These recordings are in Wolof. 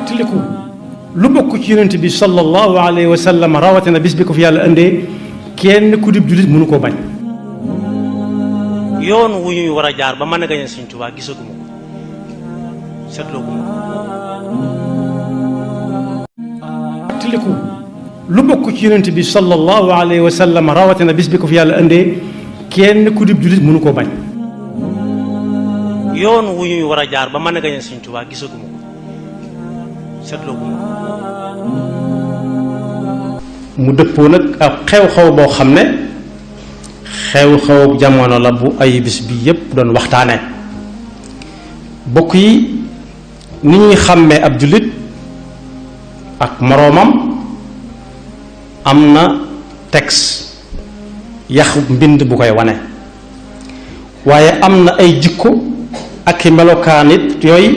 tiliku lu bokk ci yonent bi sallallahu alayhi wa sallam rawatina bis bi ko fi yàlla indee kenn ku dib jullit mënu koo bañ. yoon wu ñuy war a jaar ba mën a gañe Sëñ Tuubaa gisaguma ko seetlooguma ko. tiliku lu bokk ci yonent bi sallallahu alayhi wa sallam rawatina bis bi ko fi yàlla indee kenn ku dib jullit mënu koo bañ. yoon wu ñuy war a jaar ba mën a gañe Sëñ Tuubaa gisaguma ko seetlooguma ko. mu dëppoo nag ab xew-xew boo xam ne xew-xew jamono la bu ay bis bi yépp doon waxtaane bokk yi ni ñuy xàmmee ab jullit ak moroomam am na texte yaxu mbind bu koy wane waaye am na ay jikko ak i melokaan it yooyu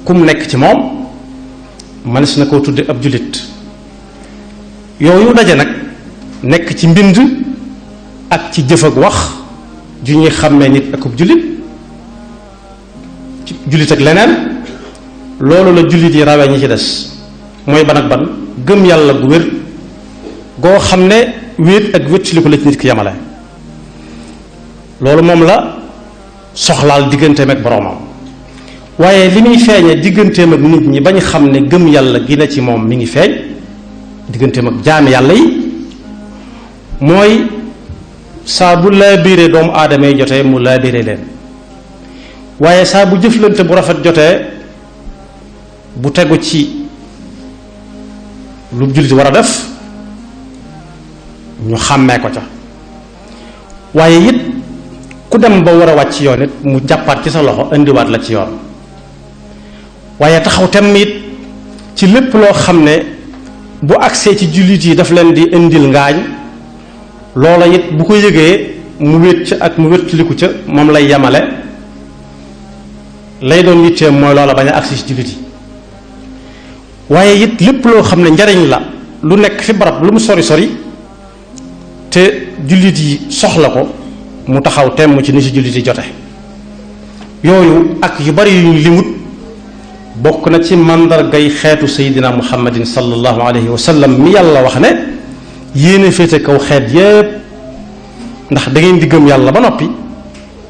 kum nekk ci moom mënees na koo tudde ab jullit yooyu daje nag nekk ci mbind ak ci jëf ak wax ju ñuy xàmmee nit ak ub jullit ci jullit ak leneen loolu la jullit yi rawee ñi ci des mooy ban ak ban gëm yàlla gu wér goo xam ne wéet ak wéttali ko la ci nit ki yamale loolu moom la soxlaal digganteem ak boroomam waaye li muy feeñee digganteem ak nit ñi bañ xam ne gëm yàlla gi na ci moom mi ngi feeñ digganteem ak jaami yàlla yi mooy saa bu laabiree doomu aadama yi jotee mu laabiree leen waaye saa bu jëflante bu rafet jotee bu tegu ci lu jullit war a def ñu xàmmee ko ca waaye it ku dem ba war a wàcc yoon it mu jàppaat ci sa loxo indiwaat la ci yoon waaye taxaw temm it ci lépp loo xam ne bu agsee ci jullit yi daf leen di indil ngaañ loola it bu ko yëgee mu wét ca ak mu wéttaliku ca moom lay yamale lay doon yitteem mooy loola bañ a agsi ci jullit yi waaye it lépp loo xam ne njariñ la lu nekk fi barab lu mu sori sori te jullit yi soxla ko mu taxaw temm ci ni si jullit yi jote yooyu ak yu bari yu ñu limut bokk na ci màndargay xeetu seydina muhammadin sallallahu alayhi wa sallam mi yàlla wax ne yéene féete kaw xeet yépp ndax da ngeen di gëm yàlla ba noppi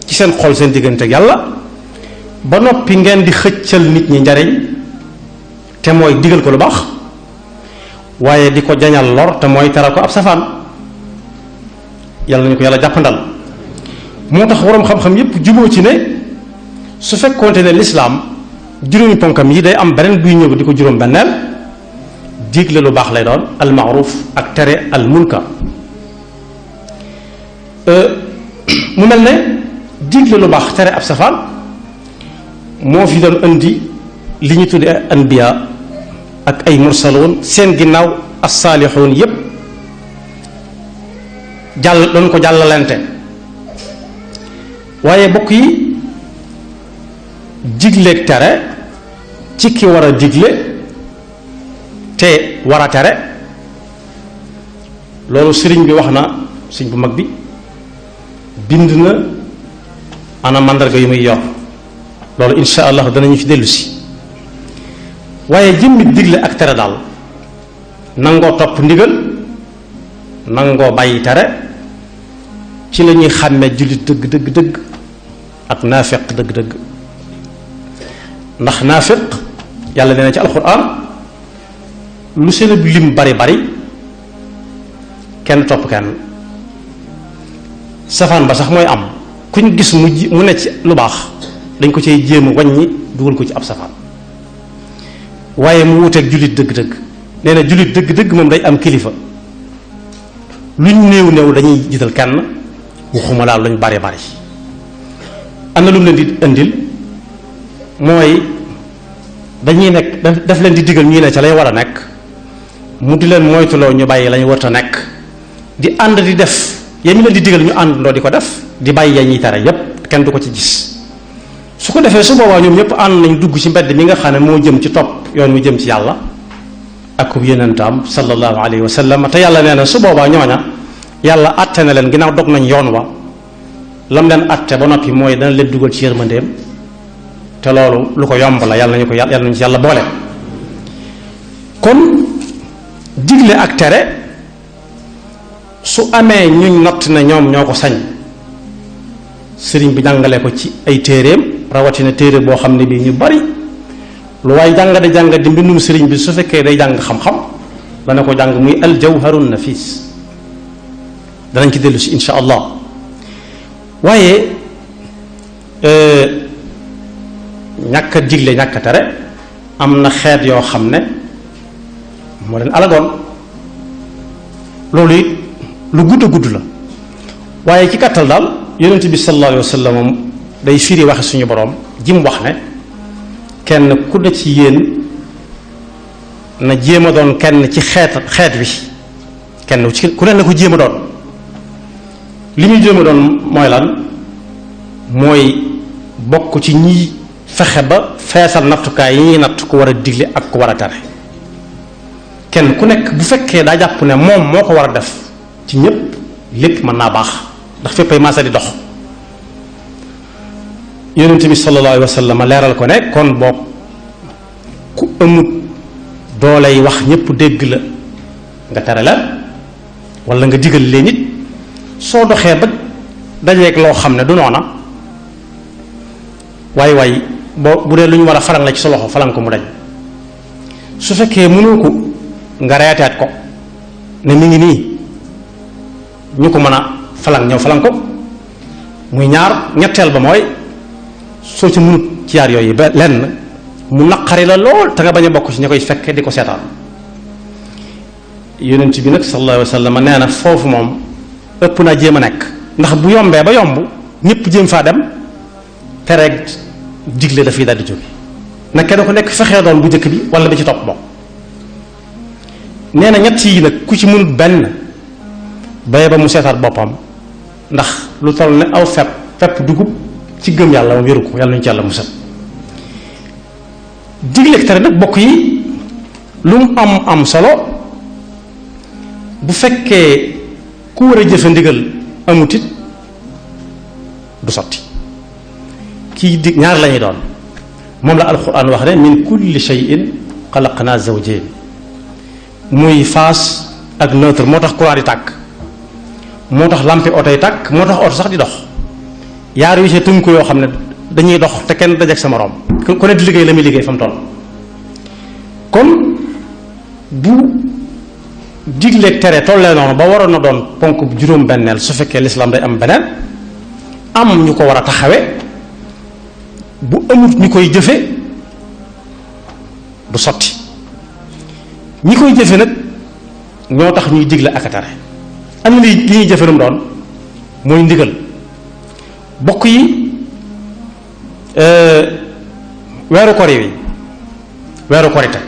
ci seen xol seen diggante ak yàlla ba noppi ngeen di xëccal nit ñi njariñ te mooy digal ko lu baax waaye di ko jañal lor te mooy tere ko ab safaan yàlla nañu ko yàlla jàppandal moo tax waroom xam-xam yépp juboo ci ne su fekkoonte ne lislaam juróomi ponkam yi day am beneen buy ñëw di ko juróom benneel digle lu baax lay doon al maaruf ak tere al munkar mu mel ne digle lu baax tere ab safaan moo fi doon indi li ñu tudde anbiya ak ay mursaloon seen ginnaaw as-saalixoon yépp jàll doon ko jàllalante waaye bokk yi digleeg tere ci ki war a digle te war a tere loolu sëriñ bi wax na sëriñ bu mag bi bind na ana màndarga yu muy yor loolu insha allah danañu ci dellu si waaye jëmmi digle ak tere daal nangoo topp ndigal nangoo bàyyi tere ci la ñuy xàmmee jullit dëgg dëgg dëgg ak naafiq dëgg dëgg ndax naafiq yàlla nee na ci alxuraan lu seen lim bari bari kenn topp kenn safaan ba sax mooy am kuñ gis mu ne ci lu baax dañ ko cay jéem a wàññi dugal ko ci ab safaan waaye mu wuteeg jullit dëgg-dëgg nee na jullit dëgg-dëgg moom day am kilifa luñ néew néew dañuy jiital kenn waxuma laal luñ bari bari am na lu mu leen di indil mooy dañuy nekk daf leen di digal ñuy ne ca lay war a nekk mu di leen moytuloo ñu bàyyi lañu warta nekk di ànd di def ya ñu leen di digal ñu àndandoo di ko def di bàyyi ya ñuy tere yépp kenn du ko ci gis su ko defee su boobaa ñoom ñëpp ànd nañ dugg ci mbedd mi nga xam ne moo jëm ci topp yoon mu jëm ci yàlla ak ku yonentam sallallahu alayhi wa sallam te yàlla nee na su boobaa ñooña yàlla àtte na leen ginnaaw dog nañ yoon wa lam leen àtte ba noppi mooy dana leen dugal ci yërmandeem te loolu lu ko yomb la yàlla nañu ci yàlla boole. kon digle ak tere su amee ñuñ natt na ñoom ñoo ko sañ sëriñ bi jàngale ko ci ay téeréem rawatina téere boo xam ne bii ñu bari lu waaye jàng di mbindum sëriñ bi su fekkee day jàng xam-xam dana ko jàng muy al jawharun nafis danañ ci dellu si insha allah. waaye ñàkk a digle ñàkk a tere am na xeet yoo xam ne moo leen alagoon loolu it lu gudd a gudd la waaye ci gàttal daal yonent bi sallallahu alayhi wa sallam day firi waxe suñu boroom ji mu wax ne kenn ku ne ci yéen na jéem a doon kenn ci xeet wi kenn ci ku ne na ko jéem a doon li muy jéem a doon mooy lan mooy bokk ci ñi fexe ba feesal nattukaay yi ñuy natt ku war a digle ak ku war a tere kenn ku nekk bu fekkee daa jàpp ne moom moo ko war a def ci ñépp lépp mën naa baax ndax féppay maasa di dox. yonent bi sallallahu alayhi wa sallam leeral ko ne kon boo ku ëmut dooley wax ñépp dégg la nga tere la walla nga digal leen nit soo doxee ba dajeeg loo xam ne du noona waay bu dee lu ñu war a faral la ci sa loxo falan ko mu dañ su fekkee mënoo ko nga reeteet ko ne mi ngi nii ñu ko mën a falan ko muy ñaar ñetteel ba mooy soo ci mënut ci yaar yooyu ba lenn mu naqari la lool te nga bañ a bokk ci ña koy fekke di ko seetaan yonent bi nag sallallahu alayhi wa sallam nee na foofu moom ëpp naa jéem a nekk ndax bu yombee ba yomb ñëpp jéem faa dem tereeg digle dafay daldi jóge nag kenn ku nekk fexee doon bu njëkk bi wala bi ci topp bokk nee na ñett yi nag ku ci mënut benn baye ba mu seetaat boppam ndax lu toll ne aw fepp dugub ci gëm yàlla moom wéru ko yàlla nañu ci yàlla musal digle ak tere nag bokk yi lu mu am solo bu fekkee ku war a jëfe ndigal amut it du sotti kii dig ñaar lañuy doon moom la alquran wax ne min kulli shay'in xalaqna zawjayn muy phase ak neutre moo tax courant di tàkk moo tax lampi oto yi tàkk moo tax oto sax di dox yaar yu ci tënk yoo xam ne dañuy dox te kenn dajeek sa moroom ku ne di liggéey la muy liggéey fa mu toll kon bu digleeg tere tollee noonu ba waroon na doon ponk juróom benneel su fekkee lislaam day am beneen am ñu ko war a taxawe bu amut ñu koy jëfe du sotti ñi koy jëfe nag ñoo tax ñuy digle ak a tere am na li ñuy jëfe lu mu doon mooy ndigal bokk yi weeru kori wi weeru korite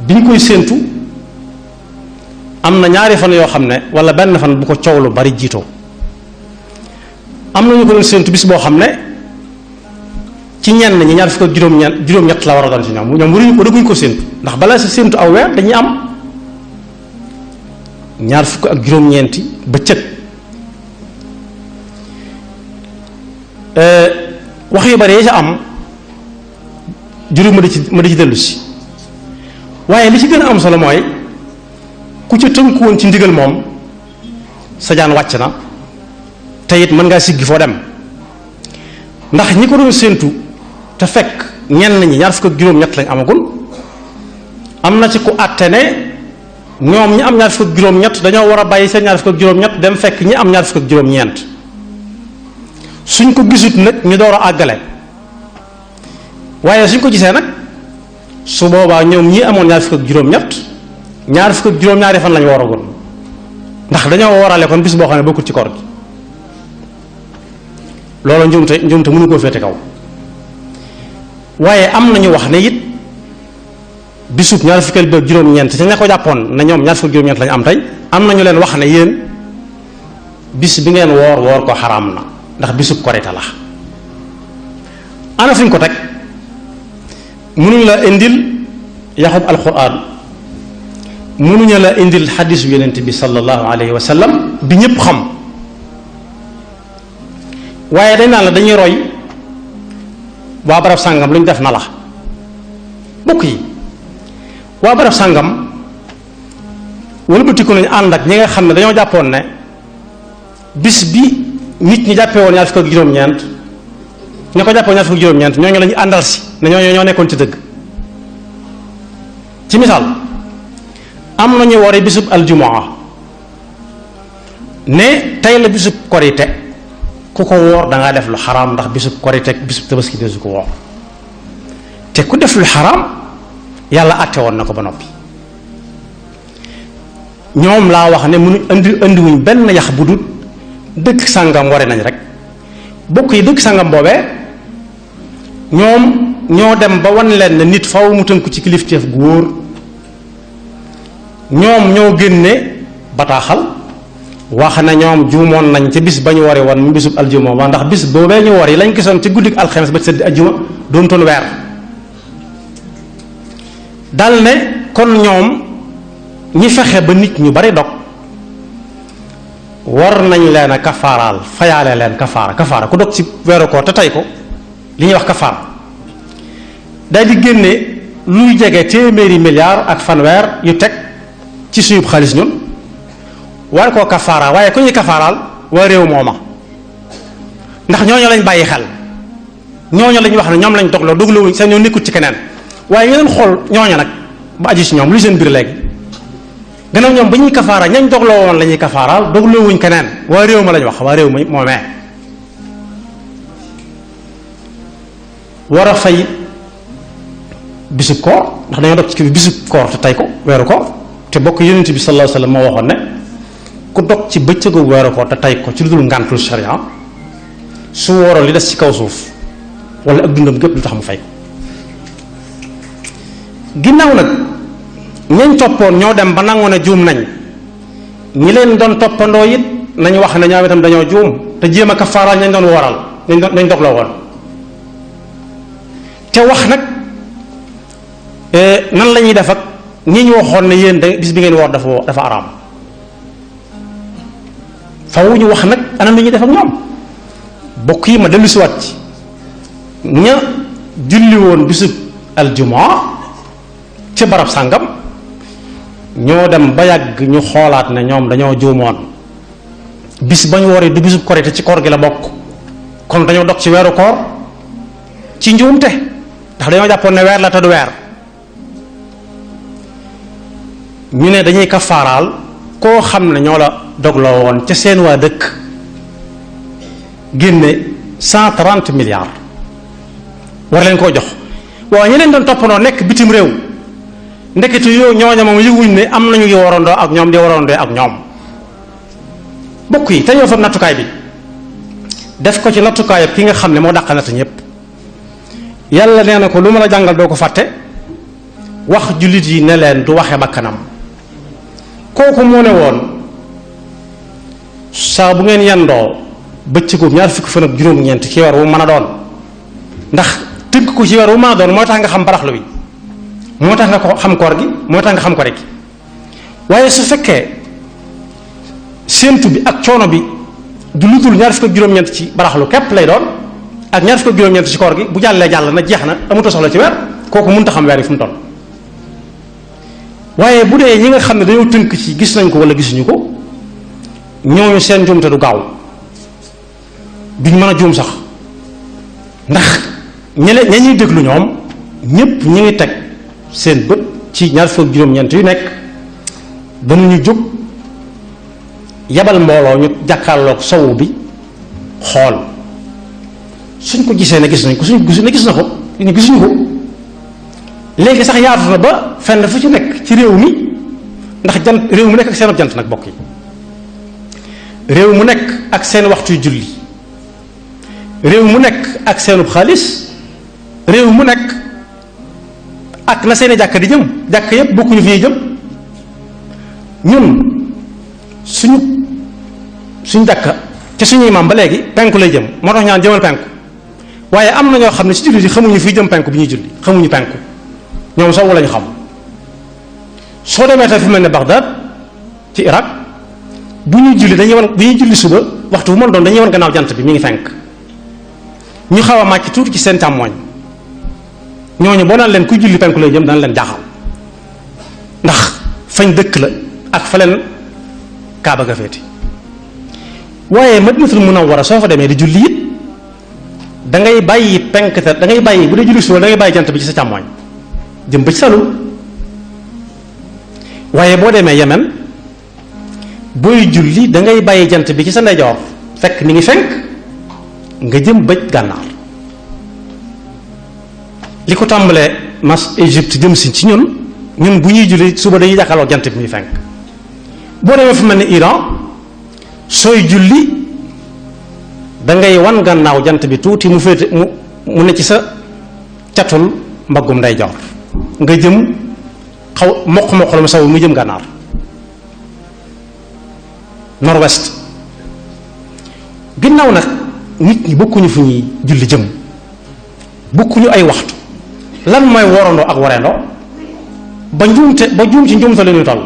biñ koy séentu am na ñaari fan yoo xam ne wala benn fan bu ko coow lu bari jiitoo am na ñu ko doon séentu bis boo xam ne ci ñenn ñi ñaar fukk ak juróom-ñett la war a doon ci ñoom waruñu ko dëgguñ ko séentu ndax balaa sa séentu aw weer dañuy am ñaar fukk ak juróom-ñeenti bëccëg wax yu bari yi ca am juróom ma di ci dellu si waaye li ci gën a am solo mooy ku ca tënku woon ci ndigal moom sa jaan wàcc na te it mën ngaa siggi foo dem ndax ñi ko doon séentu te fekk ñenn ñi ñaar fukk ak juróom-ñett lañ amagul am na ci ku àtte ne ñoom ñi am ñaar fukk ak juróom-ñett dañoo war a bàyyi seen ñaar fukk ak juróom-ñett dem fekk ñi am ñaar fukk ak juróom-ñeent suñ ko gisut nag ñu door a àggale waaye suñ ko gisee nag su boobaa ñoom ñi amoon ñaar fukk ak juróom-ñett ñaar fukk ak juróom-ñaari fan lañu waragul ndax dañoo warale kon bis boo xam ne bokkul ci koor gi loolu njuumte mënu koo féete kaw waaye am nañu wax ne it bisub ñaar fukkeel bi ak juróom-ñeent te ña ko jàppoon na ñoom ñaar fukk ak juróom-ñeent lañu am tey am nañu leen wax ne yéen bis bi ngeen woor ko xaraam na ndax bisub korite la ana fuñ ko teg mënuñu la indil yaxub alquran mënuñu la indil xadisu yonent bi sallallahu alayhi wa sallam bi ñëpp xam waaye dañ naan la dañuy roy waa barab sàngam lu ñu def na la bokk yi waa barab sàngam wëlbatiku nañu ànd ak ñi nga xam ne dañoo jàppoon ne bis bi nit ñi jàppee woon ñaar fukk ak juróom-ñeent ña ko jàppee woon ñaar fukk ak juróom-ñeent ñooñu la ñu àndal si ne ñoo nekkoon ci dëgg ci misaal am nañu wari bisub aljumaa ne tey la bisub korite ku ko woor dangaa def lu xaraam ndax bisub korite bisub tabaski de su ko woor te ku def lu xaraam yàlla àtte woon na ko ba noppi ñoom laa wax ne mënu indiwuñ benn yax bu dul dëkk sàngam ware nañ rek bokk yi dëkk sàngam boobee ñoom ñoo dem ba wan leen ne nit faw mu tënku ci kilifteef gu wóor ñoom ñoo génne bataaxal wax na ñoom juumoon nañ ca bis ba ñu wari woon mu bisub aljuma ba ndax bis boobee ñu wari lañ gisoon ci guddik alxames ba sëdd aljuma doon toon weer dal ne kon ñoom ñi fexe ba nit ñu bari dog war nañ leen a kafaaraal fayaale leen kafaara ku dog ci weeru koor te tey ko li ñuy wax kafaara daal di génne luy jege téeméeri milliards ak fanweer yu teg ci suyub xaalis ñun war koo kafaara waaye ku ñuy kafaaraal waa réew mooma ndax ñooñu lañ bàyyi xel ñooñu lañ wax ne ñoom lañ dogloo doglowuñ seen ñoo nekkut ci keneen waaye ngeen xool ñooñu nag ba aju ci ñoom lu seen biir léegi gannaaw ñoom ba ñuy kafaara ñañ dogloo woon la ñuy kafaaraal dogloowuñ keneen waa réew ma lañ wax waa réew ma moomee war a fay bisub koor ndax dañoo dog ci kii bisub koor te tey ko weeru koor te bokk yonent bi sallallahu alayhi wasallam moo waxoon ne ku dog ci bëccëgu weeru koor te tey ko ci lu dul ngàntul sharia su wóoroon li des ci kaw suuf wala ak dundam gépp lu tax mu fay ko ginnaaw nag ñañ toppoon ñoo dem ba nangu ne juum nañ ñi leen doon toppandoo it nañ wax ne ñoom itam dañoo juum te jéem a kafaaraal ñañ doon waral nañ dogloo woon te wax nag nan la ñuy def ak ñi ñu waxoon ne yéen da bis bi ngeen woor dafa araam faw ñu wax nag anam li ñuy def ak ñoom bokk yi ma dellu si waat ci ña julli woon bisub aljumaa ci barab sàngam ñoo dem ba yàgg ñu xoolaat ne ñoom dañoo juumoon bis ba ñu waree du bisub korite ci koor gi la bokk kon dañoo dog ci weeru koor ci njuumte ndax dañoo jàppoon ne weer la te du weer ñu ne dañuy kafaaraal koo xam ne ñoo la dogloo woon ca seen waa dëkk génne 130 milliards war leen koo jox waaw ñeneen doon toppandoo nekk bitim réew ndekete yow ñooña moom yëguñ ne am nañu ngi warandoo ak ñoom di warandoo ak ñoom bokk yi te ñoo fab nattukaay bi def ko ci nattukaay ki nga xam ne moo dàq natt ñëpp yàlla nee na ko lu ma la jàngal doo ko fàtte wax jullit yi ne leen du waxe bakkanam kooku moo ne woon saa bu ngeen yendoo bëccëgu ñaar fukki fan ak juróom-ñeent ci weer wu mën a doon ndax tënk ko ci weer wu mën a doon mooy tax nga xam baraxlu bi moo tax nga ko xam koor gi moo tax nga xam ko rek waaye su fekkee séentu bi ak coono bi du lu dul ñaar fukk ak juróom-ñeent ci baraxlu képp lay doon ak ñaar fukk ak juróom-ñeent ci koor gi bu jàllee jàll na jeex na amuta soxla ci weer kooku mënut a xam weer yi fu mu toll waaye bu dee ñi nga xam ne dañoo tënk ci gis nañ ko wala gisuñu ko ñooñu seen juumte du gaaw duñ mën a juum sax ndax ña ñuy déglu ñoom ñépp ñi ngi teg seen bët ci ñaar fukk ak juróom-ñeent yu nekk danañu jóg yabal mbooloo ñu jàkkaarloog sowu bi xool suñ ko gisee ne gis nañ ko suñ gisu ne gis na ko ñu gisuñu ko léegi sax yaatu na ba fenn fu ci nekk ci réew mi ndax jant réew mu nekk ak seen jant nag bokk yi réew mu nekk ak seen waxtuy julli réew mu nekk ak seenub xaalis réew mu nekk ak na seeni jàkka di jëm jàkka yépp bokkuñu fi ñuy jëm ñun suñu jàkka te suñuy maam ba léegi penku lay jëm moo tax ñaan jëmal penku waaye am na ñoo xam ne ci jullit yi xamuñu fii jëm penku bi ñuy julli xamuñu penku ñoom sowwu lañu xam soo demee tey fi mel ne Bagdad ci Irak bu ñuy julli suba waxtu bu mën doon dañuy wan gannaaw jant bi mi ngi fenk ñu xaw a màcc tuuti ci seen càmmooñ ñooñu boo naan leen kuy julli penku lay jëm dana leen jaaxal ndax fañ dëkk la ak fa leen kaaba ga féeti waaye Madinatul Munawwara soo fa demee di julli it da ngay bàyyi penk te da ngay bàyyi bu dee julli suba da ngay bàyyi jant bi ci sa càmmooñ jëm ba ci salu waaye boo demee Yemen booy julli da ngay bàyyi jant bi ci sa ndeyjoor fekk mi ngi fenk nga jëm bëj gànnaar li ko tàmbalee mas Égypte jëm si ci ñun bu ñuy julli suba dañuy jàkkaarloo jant bi muy fenk boo demee fu mel ni Iran sooy julli da ngay wan gannaaw jant bi tuuti mu féete mu ne ci sa catul mbaggum ndeyjoor nga jëm xaw moq la mu saw mu jëm gànnaar nord-ouest ginnaaw nag nit ñi bokkuñu fu ñuy julli jëm bokkuñu ay waxtu lan mooy worandoo ak wareendoo ba juum ci njuumte la ñuy toll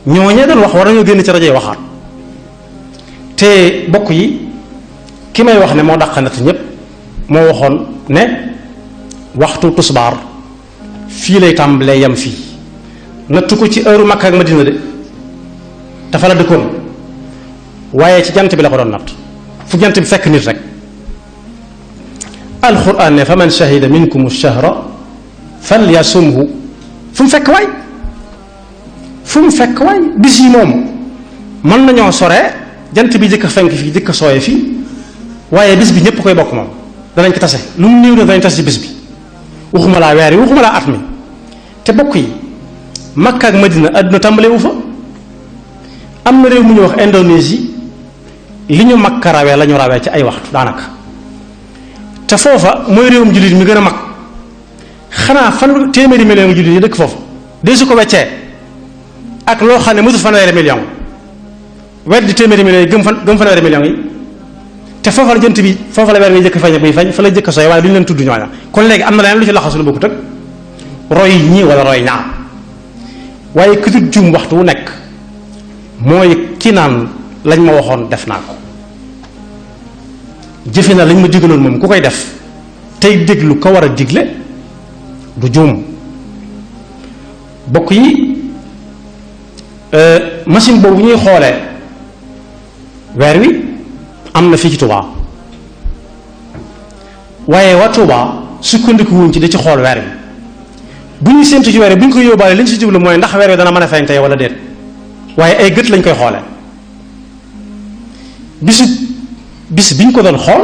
ñooñee doon wax war nañoo génn ci rajo yi waxaat te bokk yi ki may wax ne moo dàq natt ñépp moo waxoon ne waxtu tusbaar fii lay tàmbalee yam fii nattu ko ci heure Makka ak Madina de dafa la dëkkoon waaye ci jant bi la ko doon natt fu jant bi fekk nit rek alxuraan ne fa man shahida minkum ash-shahra falyasumhu fu mu fekk waay bis yi moom mën nañoo sore jant bi jëkk a fenk fii jëkk a sooye fii waaye bis bi ñépp koy bokk moom danañ ko tase lu mu néew na danañ tase ci bis bi waxuma laa weer yi waxuma laa at mi te bokk yi Makka ak Madina àdduna tàmbalewu fa am na réew mu ñu wax Indonésie li ñu Makka rawee la ñu rawee ci ay waxtu daanaka te foofa mooy réewum jullit mi gën a mag xanaa fan téeméeri million ngi jullit yi dëkk foofu de su ko weccee ak loo xam ne mosul fanweeri million weddi téeméeri millions yi gëm fanweeri million yi te foofa la jant bi foofa la weer bi jëkk feeñ buy feeñ fa la jëkk sooy waaye duñu leen tudd ñooña kon léegi am na leneen lu ci laxasu lu bokkut ak roy ñii wala roy ñaar waaye ki dul juum waxtu wu nekk mooy ki naan lañ ma waxoon def naa ko jëfe na lañ ma digaloon moom ku koy def tey déglu ko war a digle du juum bokk yi machine boobu ñuy xoolee weer wi am na fii ci Touba waaye waa Touba sukkandiku wuñ ci da ci xool weer wi bu ñuy séntu ci weer wi bu ñu ko yóbbaale li ñu si jublu mooy ndax weer wi dana mën a feeñ tey wala déet waaye ay gët lañ koy xoole bis bi ñu ko doon xool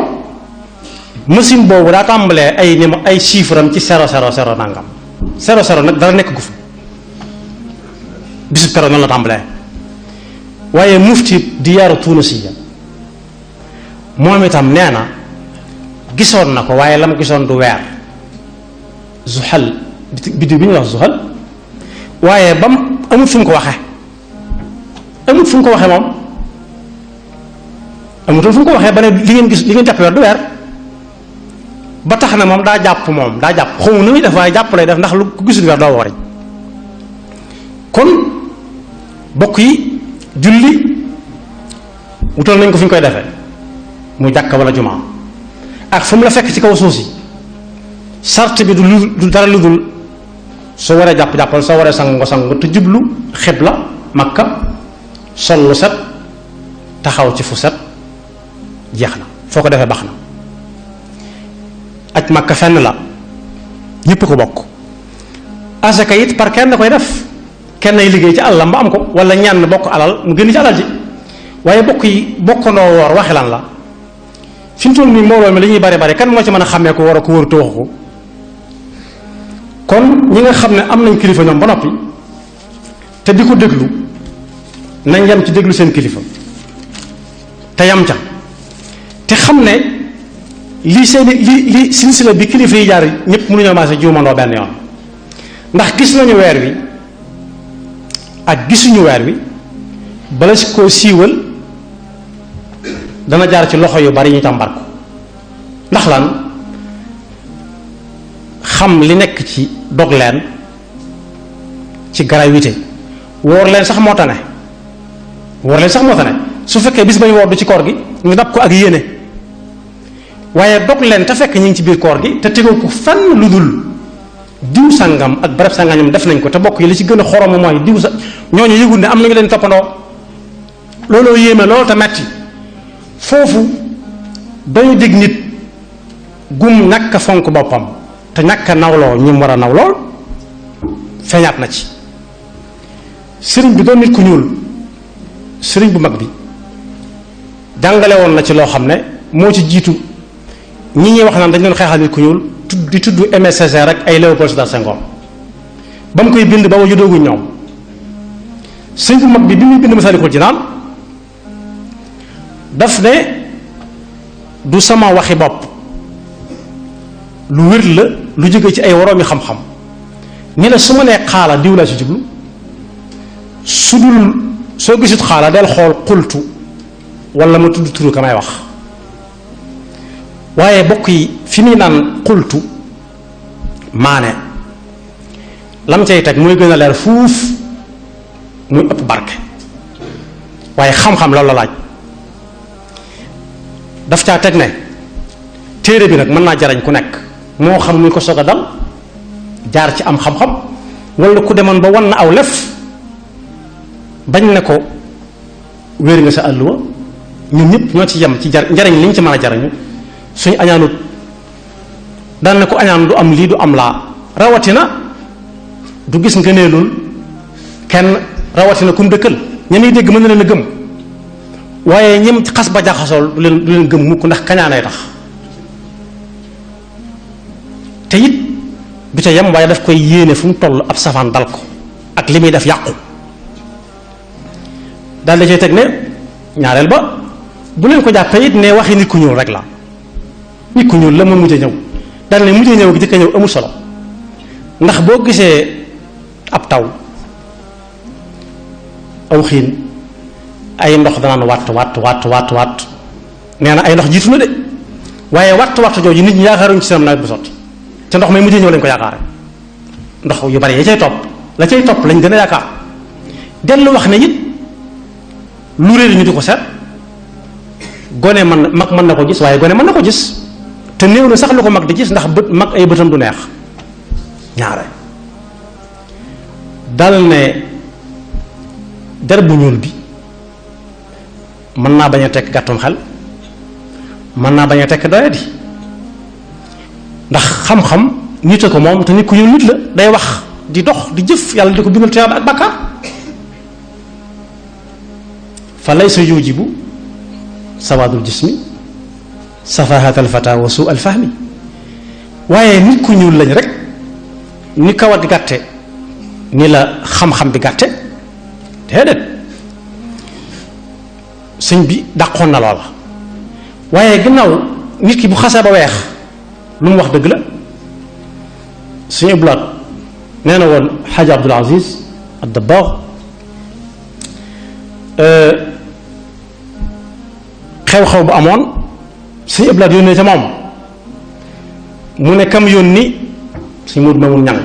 machine boobu daa tàmbalee ay chiffre am ci 000 nangam 00 nag dara nekk gu fa bisub keroog noonu la tàmbalee waaye mufti diyaaru Tunisiya moom itam nee na gisoon na ko waaye la mu gisoon du weer zuxal biddiw bi ñuy wax zuxal waaye ba mu amut fu mu ko waxee moom amutoon fu mu ko waxee ba ne li ngeen jàpp weer du weer ba tax na moom daa jàpp xamu nu muy def waaye jàpp lay def ndax lu ku gisul weer doo wari kon bokk yi julli wutal nañ ko fi ñu koy defee mu jàkka wala jumaa ak fu mu la fekk ci kaw suuf si sart bi du dara lu dul soo waree jàppal soo waree sangu nga sangu te jublu xibla Makka sol lu set taxaw ci fu set jeex na foo ko defee baax na aj Makka fenn la ñépp ko bokk asaka it par kenn koy def kenn ay liggéey ci alalam ba am ko wala ñenn bokk alal mu génn ci alal ji waaye bokk yi bokkandoo woor waxi lan la fi mu toll nii mbooloo mi li ñuy bari kan moo ci mën a xàmmee ko war a ko wóor te waxu ko kon ñi nga xam ne am nañ kilifa ñoom ba noppi te di ko déglu nañ yam ci déglu seen kilifa te yam ca te xam ne lii seen li silsila bi kilifa yi jaar ñëpp mënuñoo maase juumandoo benn yoon ndax gis nañu weer wi ak gisuñu weer wi bala si koo siiwal dana jaar ci loxo yu bari ñu càmbar ko ndax lan xam li nekk ci dog leen ci gravité woor leen sax moo tane su fekkee bis bañ woor du ci koor gi ñu dab ko ak yéene waaye dog leen te fekk ñu ngi ci biir koor gi te tegoo ko fenn lu dul diw sàngam ak barab sàngam def nañ ko te bokk yi li ci gën a xorom mooy diw sa ñooñu yëgul ne am nañu leen toppandoo looloo yéeme loolu te metti foofu dañu dégg nit gum ñàkk a fonk boppam te ñàkk a nawloo ñi mu war a naw lool feeñaat na ci sëriñ bi doon nit ku ñuul sëriñ bu mag bi jàngale woon na ci loo xam ne moo ci jiitu ñi ñuy wax naan dañ doon xeexal nit ku ñuul di tudd Aimé Césaire rek ay Léopold Sédar Senghor ba mu koy bind ba wa judooguñ ñoom sëriñ bu mag bi muy bind Masaalikul Jinaan daf ne du sama waxi bopp lu wér la lu jóge ci ay woroomi xam-xam ni la su ma nee xaala diw laa ci jublu su dul soo gisut xaala del xool xultu wala ma tudd turu ka may wax waaye bokk yi fi muy naan xultu maane lam cay teg mooy gën a leer fuuf muy ëpp barke waaye xam-xam loolu la laaj daf caa teg ne téere bi nag mën naa jariñ ku nekk moo xam muy ko soog a dal jaar ci am xam-xam wala ku demoon ba wan na aw lef bañ ne ko wéer nga sa àlluwa ñun ñëpp ñoo ci yem ci njariñ li ñu ci mën a jariñu suñu añaanut daan ne ko añaan du am lii du am laa rawatina du gis ngëneelul kenn rawatina kum dëkkal ña muy dégg mën na leen a gëm waaye ñim xas ba jaxasool du leen gëm mukk ndax kañaanay tax te it du ca yem waaye daf koy yéene fu mu toll ab safaan dal ko ak li muy def yàqu daal da cay teg ne ñaareel ba bu leen ko jàppee it ne waxi nit ku ñuul rek la nit ku ñuul la ma mujj a ñëw daal ne mujj a ñëw gi jëkk a ñëw amul solo ndax boo gisee ab taw aw xiin ay ndox danaan watt nee na ay ndox jiitu na de waaye watt jooju nit ñi yaakaaruñ ci seen nawet bu sotti te ndox may mujjee ñëw lañ ko yaakaare ndox yu bari ya cay topp la cay topp lañ gën a yaakaar dellu wax ne it lu réer ñu di ko seet gone mag mën na ko gis waaye gone mën na ko gis te néew na sax lu ko mag di gis ndax bët mag ay bëtam du neex ñaare dal ne der bu ñuul bi mën naa bañ a tekk gàttum xel mën naa bañ a tekk doyadi ndax xam-xam nit a ko moom te nit ku ñuul nit la day wax di dox di jëf yàlla di ko bindal tuyaaba ak bàkkaar fa laysa yujibu sawaadul jismi safahat al fata wa suu al fahmi waaye nit ku ñuul lañ rek ni kawat di gàtte ni la xam-xam bi gàtte déedéet sëñ bi dàqoon na loola waaye gannaaw nit ki bu xasee ba weex lu mu wax dëgg la suñu iblaat nee na woon xaaja Abdul Aziz ad-Dabbaax xew-xew bu amoon suñu iblaat yónnee ca moom mu ne kam yónni suñu Moodu Mamun ñang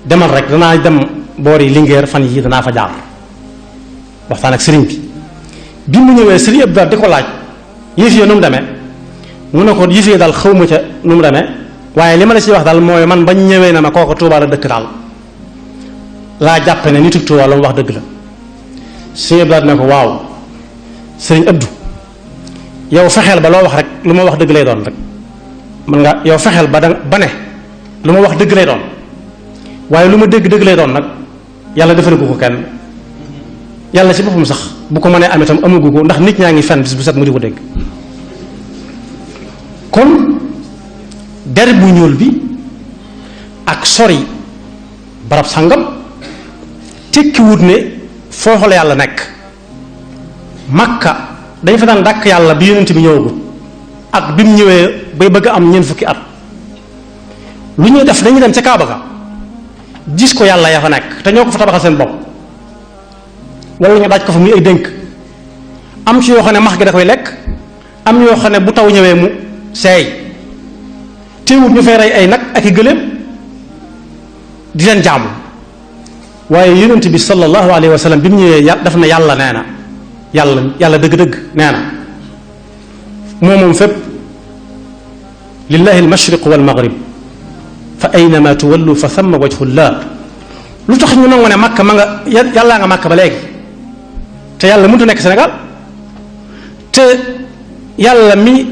demal rek danaa dem boori Linguère fan yii danaa fa jaar waxtaan ak sëriñ bi mu ñëwee sëriñ Abdou di ko laaj yëf yi nu mu demee mu ne ko yëf yi daal xaw ma ca nu mu demee waaye li ma la ci wax daal mooy man bañ ñëwee na ma kooku Tuubaa la dëkk daal laa jàppe ne nitu Tuubaa la mu wax dëgg la sëriñ Abdou ne ko waaw sëriñ Abdou yow fexeel ba loo wax rek lu ma wax dëgg lay doon rek man nga yow fexeel ba ne lu ma wax dëgg lay doon waaye lu ma dégg dëgg lay doon nag yàlla defal ko kenn yàlla ci boppam sax bu ko mënee am itam amagu ko ndax nit ñaa ngi fen bis bu set mu di ko dégg kon der bu ñuul bi ak sori barab sàngam tekkiwut ne foofu la yàlla nekk Makka dañ fa daan dàkk yàlla bi yonent bi ñëwagut ak bi mu ñëwee bay bëgg am ñeent fukki at lu ñuy def dañuy dem ca Kaaba ga gis ko yàlla ya fa nekk te ñoo ko fa tabaxal seen bopp wala ñu daaj ko fa muy ay dénk am ci yoo xam ne max gi da koy lekk am yoo xam ne bu taw ñëwee mu seey teewut ñu fay rey ay nag ak i gëléem di leen jaamu waaye yonent bi sallallahu alayhi wa sallam bi mu ñëwee daf na yàlla nee na yàlla dëgg-dëgg nee na moom fépp lillahi al mashriq wal maghrib fa aynama tuwallu fa thamma wajhullah. lu tax ñu nangu ne Makka ma nga yàllaa nga Makka ba léegi te yàlla mënut a nekk Sénégal te yàlla mi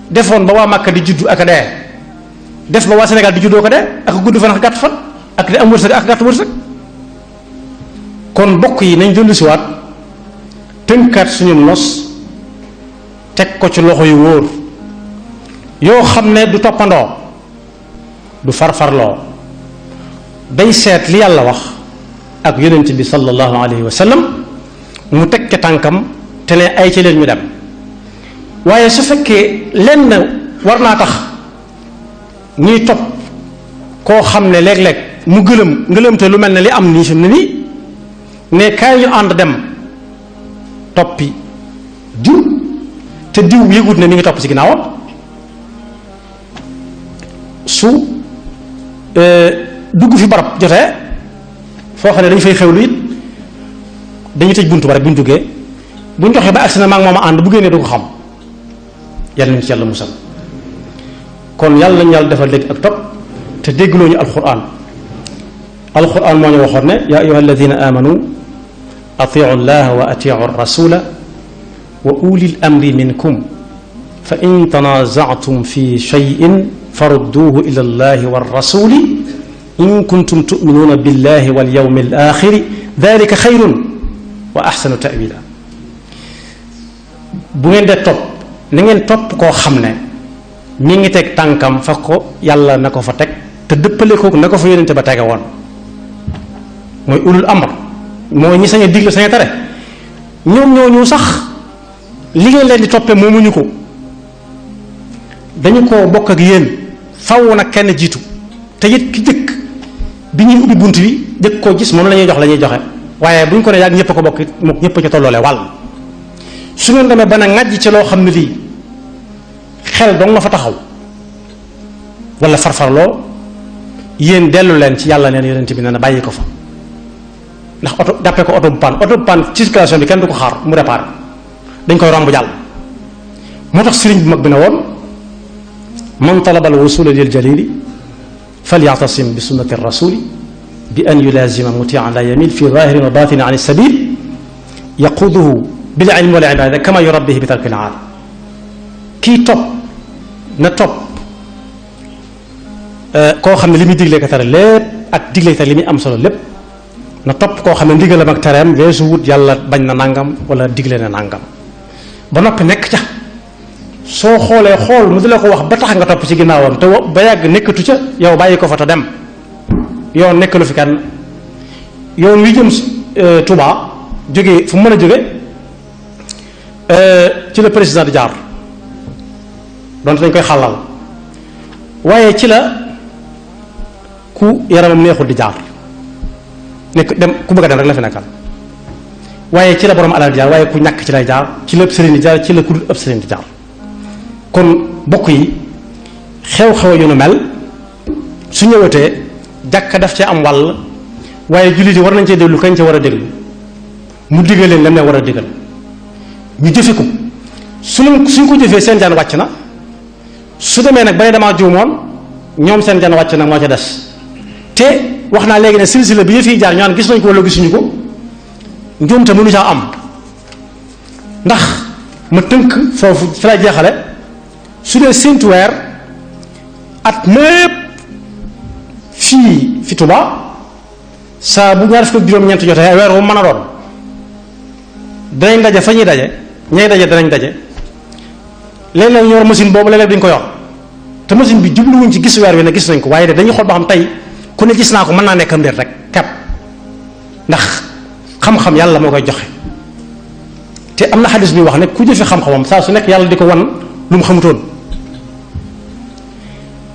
defoon ba waa Makka di juddu ak a dee def ba waa Sénégal di juddoo ko dee ak gudd fan ak gàtt fan ak di am wërsëg ak gàtt wërsëg. kon bokk yi nañ dellu siwaat tënkaat suñu nos teg ko ci loxo yu wóor yoo xam ne du toppandoo du farfarloo day seet li yàlla wax ak yonent bi sallallahu alayhi wa sallam mu teg ca tànkam te ne ay ci leen ñu dem. waaye su fekkee lenn war naa tax ñuy topp koo xam ne léeg-léeg mu ngëlëm te lu mel ne li am nii fi mu ne nii ne kaay ñu ànd dem toppi diw te diw yëgut ne mi ngi topp ci ginnaawam su dugg fi barab jotee foo xam ne dañu fay xewlu it dañuy tëj buntu ba rek bu ñu duggee bu ñu joxee ba agsi na maa ngi moom a ànd bu génnee du ko xam. yàlla nañu ci yàlla musal kon yàlla nañu yàlla defal dégg ak topp te déggloo ñu alquran moo ñu waxoon ne yaa ayyuha alladina amanu atiu llaha wa atiu rasula wa ulil amri minkum fa in tanazatum fi cheyin farudduhu ila allahi wa rasuli in kuntum tuminuuna billahi wal yawmi al axiri dalika xayrun wa axsanu tawila. bu ngeen dee topp na ngeen topp koo xam ne mi ngi teg tànkam fa ko yàlla na ko fa teg te dëppale ko na ko fa yónnente ba tege woon mooy ulul amr mooy ñi sañ a digle sañ a tere ñoom ñooñu sax li ngeen leen di toppee moomuñu ko dañu ko bokk ak yéen faw nag kenn jiitu te it ki jëkk bi ñuy ubbi bunt bi jëkk koo gis moom la ñuy jox la ñuy joxe waaye bu ñu ko ne yàgg ñëpp a ko bokk it moom ñëpp a ca tolloole wàll. su ngeen demee ba na ŋàjj ci loo xam ne lii xel dong nga fa taxaw wala farfarloo yéen dellu leen ci yàlla neen yonent bi nee na bàyyi ko fa ndax oto jàppee ko oto bu pan ci circulation bi kenn du ko xaar mu réparé dañ koy romb jàll. moo tax sëriñ bu mag bi ne woon man talaba al wusula lil jalili falyatasim bi sunnati rasuli bi an yulazima mutian la yamil fi zahirin wa batini an sabil yaquduhu bil ilmi wal ibada kama yurabbihi bi tarkil aal. kii topp na topp koo xam ne li muy diglee ko tere lépp ak diglee tere li muy am solo lépp na topp koo xam ne ndigalam ak tereem weesu wut yàlla bañ na nangam wala digle na nangam ba noppi nekk ca soo xoolee xool mu di la ko wax ba tax nga topp ci ginnaawam te ba yàgg nekkatu ca yow bàyyi ko fa te dem yoon nekkalu fi kenn yoon wi jëm Touba jógee fu mu mën a jóge ci la président di jaar donte dañ koy xàllal waaye ci la ku yaramam neexul di jaar nekk dem ku bëgg a dem rek la fi nekkal waaye ci la borom alal di jaar waaye ku ñàkk ci lay jaar ci la ëpp sëriñ di jaar ci la ku dul ëpp sëriñ di jaar. kon bokk yi xew-xew yu nu mel su ñëwatee jàkka daf cee am wàll waaye jullit yi war nañ cee déglu kañ ca war a déglu mu digal leen lam ne war a digal ñu jëfe ko suñ ko jëfee seen jaan wàcc na su demee nag ba ne damaa juumoon ñoom seen jaan wàcc nag moo ca des te wax naa léegi ne silsila bi yëf yi jaar ñu naan gis nañ ko wala gisuñu ko njuumte mënu caa am ndax ma tënk foofu fi lay jeexale su dee séntu weer at mépp fii fi Tuba saa bu ñaar fukk ak juróom-ñeent jotee weer wu mën a doon danañ daje fa ñuy daje ñay daje danañ daje léeg-léeg ñu yor machine boobu léeg-léeg dañ ko yor te machine bi jubluwuñ ci gis weer wi ne gis nañ ko waaye de dañuy xool ba xam tey ku ne gis naa ko mën naa nekk am déet rek kepp ndax xam-xam yàlla moo koy joxe te am na xadis bi wax ne ku jëfe xam-xamam saa su nekk yàlla di ko wan lu mu xamutoon.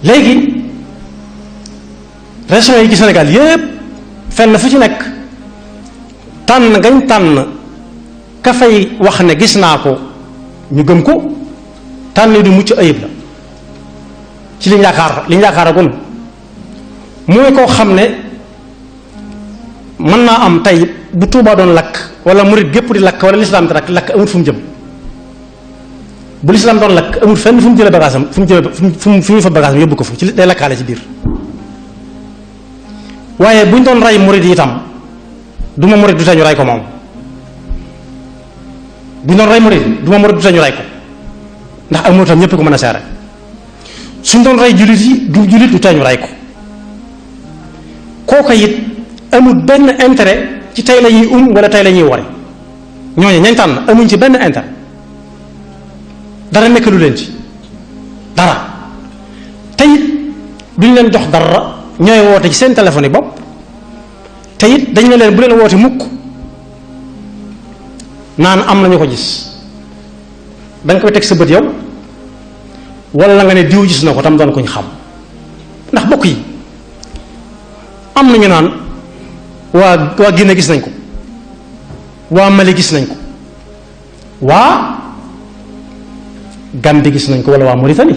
léegi régions yi ci Sénégal yépp fenn fu ci nekk tànn gañ tànn ka fay wax ne gis naa ko ñu gëm ko tànn du mucc ayib la ci liñ yaakaar agun mooy koo xam ne mën naa am tey bu Tuubaa doon lakk wala murit gépp di lakk wala lislaam di lakk amut fu mu jëm bu lislaam doon lakk amut fenn fu mu jëlee bagaasam fu mu fa bagaasam yóbbu ko fa ci day lakkaale ci biir waaye buñ doon rey murid yi itam du ma murid du tañu rey ko moom buñ doon rey murid du ma murid du tañu rey ko ndax ak tam ñëpp ko mën a seere suñ doon rey jullit yi du jullit du tañu rey ko kooka it amul benn intérêt ci tey la ñuy wala tey la ñuy wari ñooñu ñañ tànn amuñ ci benn intérêt dara nekk lu leen ci dara te it duñ leen jox dara ñooy woote ci seen téléphone yi bopp te it dañ ne leen bu leen woote mukk naan am nañu ko gis da nga koy teg sa bët yow wala nga ne diw gis na ko tam doon ko ñu xam ndax bokk yi am nañu naan waa Guinée gis nañ ko waa Mali gis nañ ko waa Gambie gis nañ ko wala waa Mauritanie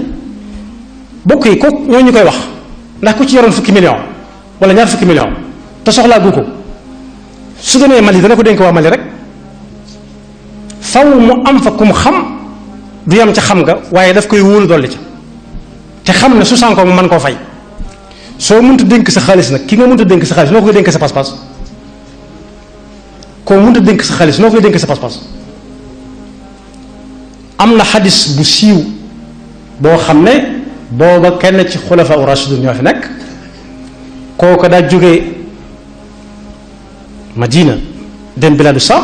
bokk yi ko ñoo ñu koy wax ndax ku ci yoroon 10 millions wala ñaar 10 millions te soxlaa gu ko su demee Mali dana ko dénk waa Mali rek faw mu am fa kum xam du yam ca xam nga waaye daf koy wóolu dolli ca te xam ne su sànkoo mu mën koo fay soo mënta dénk sa xaalis nag ki nga mënta dénk sa xaalis noo koy dénk sa pas-pas koo mënta dénk sa xaalis noo koy dénk sa pas-pas am na xadis bu siiw boo xam ne booba kenn ci xulafa u rashidun ñoo fi nekk kooku daa jóge Madina dem biladu Sham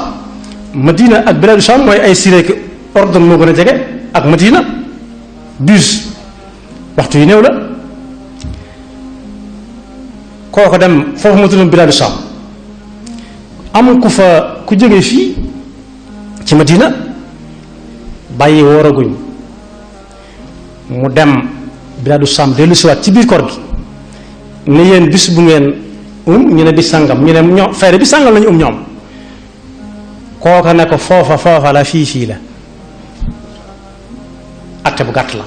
Madina ak biladu Sham mooy ay Syrie ki ordre moo gën a jege ak Madina bus waxtu yu néew la kooku dem foofu mu tuddoon biladu Sham am ku fa ku jóge fii ci Madina bàyyi wooraguñ mu dem biladu Sham dellu siwaat ci biir koor gi ne yéen bis bu ngeen ñu ne bis sàngam ñu ne ñoom feere bis sàngam lañu ñoom kooka ne ko foofa la fii la atte bu gàtt la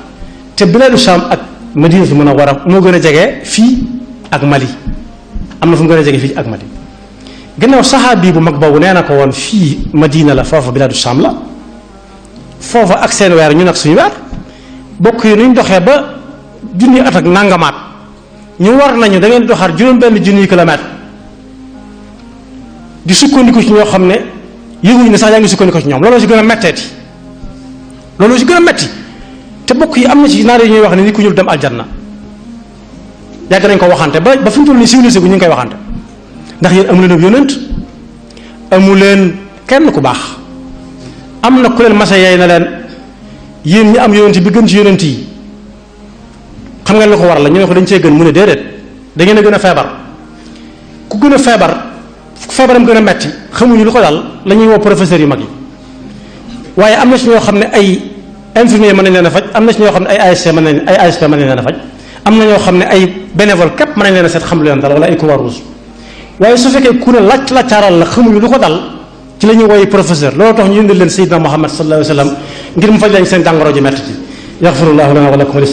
te biladu Sham ak Madinatu Munawwara moo gën a jege fii ak Mali am na fu mu gën a jege fii ak Mali gannaaw saxaabi bu mag boobu nee na ko woon fii Madina la foofa biladu Sham la foofa ak seen weer ñu nag suñu weer bokk yi nuñ doxee ba junni at ak nangamaat ñu war nañu da ngeen doxaat juróom-benn junniy kilomètre di sukkandiku ci ñoo xam ne yëguñu ne sax yaa ngi sukkandiku ci ñoom looloo si gën a metteeti looloo si gën a metti te bokk yi am na ci naar yi ñuy wax ne nit ku ñuul dem aljanna yàgg nañ ko waxante ba fi mu toll nii civilisé gu ñu ngi koy waxante ndax yéen amu leen ab yonent amu leen kenn ku baax am na ku leen masa yey na leen yéen ñi am yonent bi gën ci yonent yi xam ngeen lu ko waral la ñu ne ko dañ cee gën mu ne déedéet da ngeen a gën a feebar ku gën a feebaram gën a metti xamuñu lu ko dal la ñuy woo professeurs yu mag yi waaye am na ci ñoo xam ne ay infirmier mën nañ leen a faj am na ci ñoo xam ne ay ASP mën nañ leen a faj am na ñoo xam ne ay bénévole képp mën nañ leen a seet xam lu leen dal wala ay Croix-Rouge waaye su fekkee ku ne laccaaral la xamuñu lu ko dal ci la ñuy woy professeur loolu tax ñu indil leen Seydina Muhammad sallallahu alayhi wa sallam ngir mu faj leen seen jàngoro ji metti ci yaxfirullahu lana wa lakum wa li